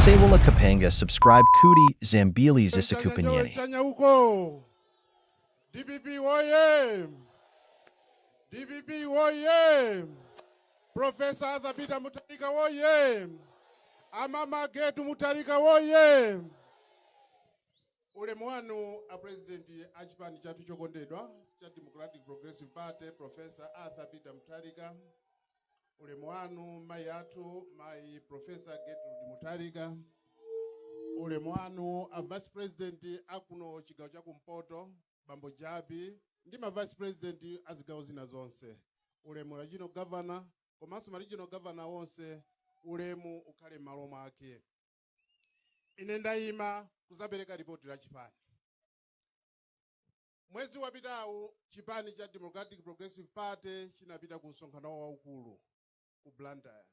Osaiwala kupanga subscribe kuti zambiri zisakuphonyeni. Chanya uko. DPP woye! DPP woye! Professor Arthur Peter Mutharika woye! Amama Gertrude Mutharika woye! Ulemu wanu a President a chipani chathu chokondedwa cha Democratic Progressive Party, Professor Arthur Peter Mutharika. Ulemu wanu mayi athu, mayi Professor Gertrude Mutharika. Ulemu wanu a Vice President akuno chigawo cha kumpoto, Bambo Jabi, ndi ma Vice President a zigawo zina zonse. Ulemu regional governor komanso ma regional governor onse, ulemu ukhale m'malo mwake. Ine ndayima kuzapereka ripoti la chipani. Mwezi wapitawu chipani cha Democratic Progressive Party chinapita ku msonkhano waukulu ku Blantyre,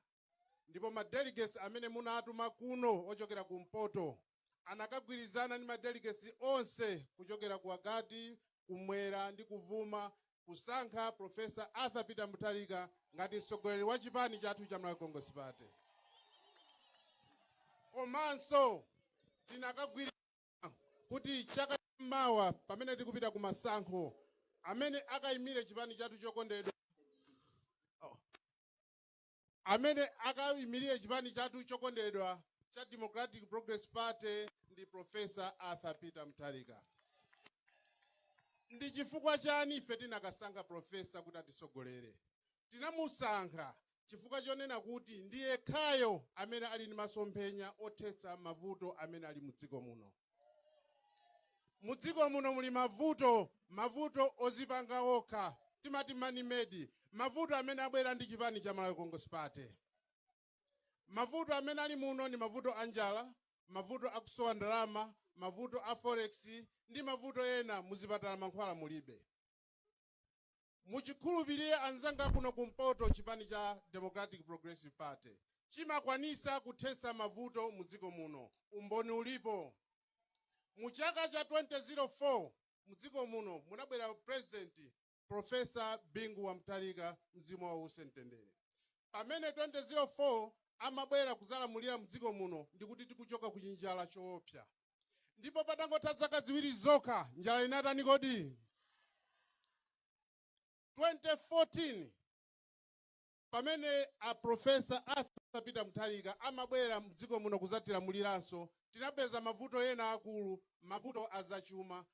ndipo ma delegates amene munatuma kuno ochokera kumpoto anakagwirizana ndi ma delegates onse kuchokera ku Agati, kumwera ndi kuvuma, kusankha Professor Arthur Peter Mutharika ngati mtsogoleri wa chipani chathu cha Malawi Congress Party. Komanso tinakagwirizana kuti chaka mawa pamene tikupita ku masankho, amene akayimire chipani chathu chokondedwa, oh, amene akayimirire chipani chathu chokondedwa cha Democratic Progressive Party ndi Professor Arthur Peter Mutharika. Ndi chifukwa chani ife tinakasankha Professor kuti atisogolere? Tinamusankha chifukwa chonena kuti ndiye khayo amene ali ndi masomphenya othetsa mavuto amene ali mudziko muno. Mudziko muno muli mavuto, mavuto ozipanga okha, timati man-made, mavuto amene abwera ndi chipani cha Malawi Congress Party. Mavuto amene ali muno ndi mavuto a njala, mavuto akusowa ndalama, mavuto a forex ndi mavuto ena. Muzipatala mankhwala mulibe. Muchikhulupirire anzanga kuno kumpoto, chipani cha Democratic Progressive Party chimakwanisa kuthetsa mavuto mudziko muno. Umboni ulipo. Mu chaka cha 2004 mudziko muno munabwera President Professor Bingu wa Mutharika, mzimu wawo uuse mtendere. Pamene 2004 amabwera kuzalamulira mdziko muno, ndikuti tikuchoka ku chinjala choopsa, ndipo patangotha zaka 2 zokha njala inatani kodi? 2014 pamene a Professor Arthur Peter Mutharika amabwera mdziko muno kuzatilamuliranso, tinapeza mavuto ena akulu, mavuto azachuma,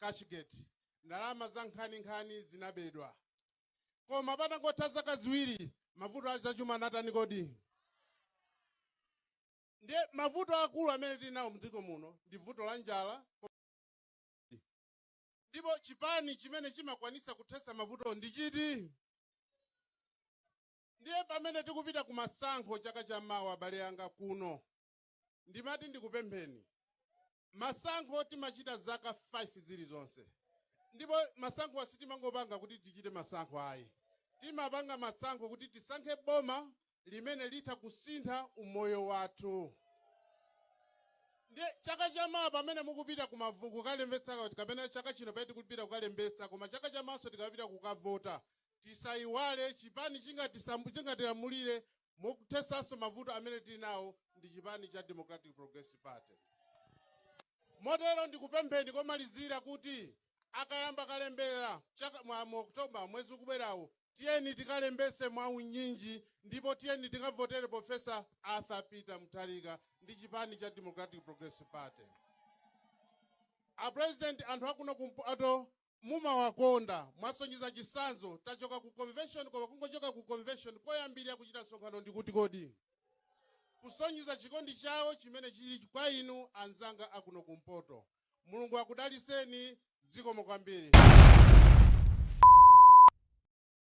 cashgate, ndalama za nkhaninkhani zinabedwa. Koma patangotha zaka 2 mavuto azachuma anatani kodi? Ndiye mavuto akulu amene tili nawo mdziko muno ndi vuto la njala, ndipo chipani chimene chimakwanisa kuthetsa mavuto ndi chiti? Ndiye pamene tikupita ku masankho chaka chammawa, abale anga kuno, ndimati ndikupempheni. Masankho timachita zaka 5 zilizonse, ndipo masankho asitimangopanga kuti tichite masankho ayi. Timapanga masankho kuti tisankhe boma limene litha kusintha umoyo wathu. Ndiye chaka chamawa pamene mukupita kumavu kukalembetsa, kapena chaka chino pamene tikupita kukalembetsa, koma chaka chamawanso tikapita kukavota, tisayiwale chipani chingatilamulire mokuthetsanso mavuto amene tili nawo ndi chipani cha Democratic Progressive Party. Motero ndikupempheni komalizira kuti akayamba kalembera mu Oktoba, mwezi ukubwerawo, tiyeni tikalembese mwaunyinji, ndipo tiyeni tikavotere Professor Arthur Peter Mutharika ndi chipani cha Democratic Progressive Party. A President, anthu akuno kumpoto mumawakonda, mwasonyeza chisanzo. Tachoka ku convention, koma kungochoka ku convention, koyambirira kuchita msonkhano ndikuti kodi? Kusonyeza chikondi chawo chimene chili kwa inu anzanga akuno kumpoto. Mulungu akudaliseni. Zikomo kwambiri.